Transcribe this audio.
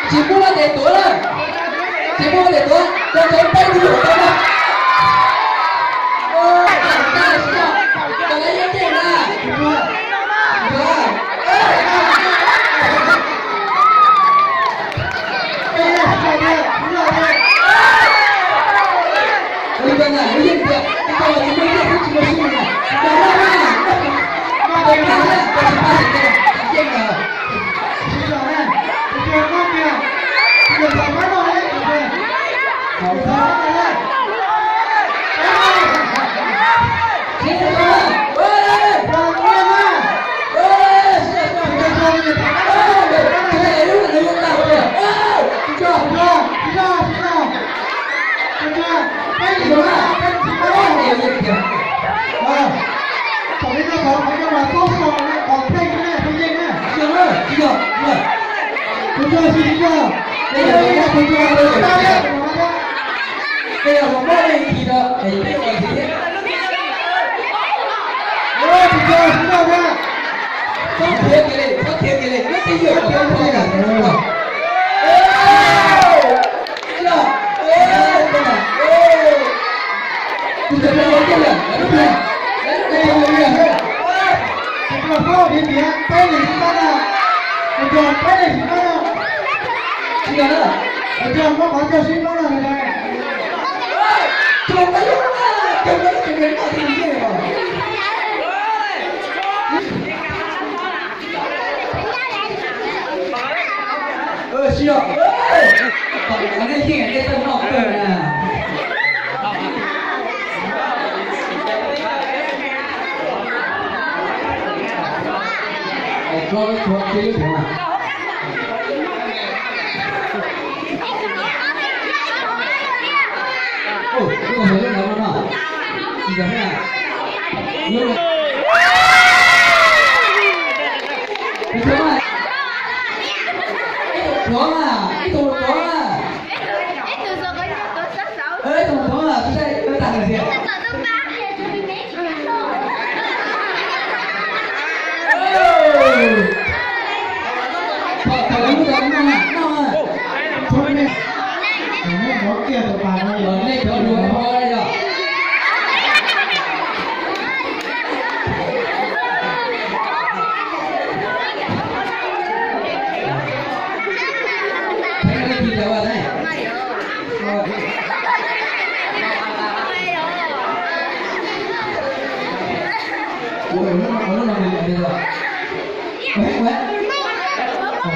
Tsis muaj lub ntev tuav lawm. Tsis muaj lub ntev tuav, cov tseem peb tus yuav tau na. Ua, tag tag tsis tau, cov lawv yeej yeej na. Ua li cas na, lub yeej tiag, tsis tau los tsis muaj yeej, tsis muaj sij na. Tsis tau na, tsis tau na, tsis tau na. Sib zog, nej yeej nej tau noj kawg na. Tso tshuav kiag lub tsev mas. Lub no, lub no no. Lub no. Ib tug tuav mas, ib tug tuav mas. Ib tug tuav mas, tus saib tab tag hais tias. Thaum lawv muab cov no noj, noj, nej cov hluas hov yog.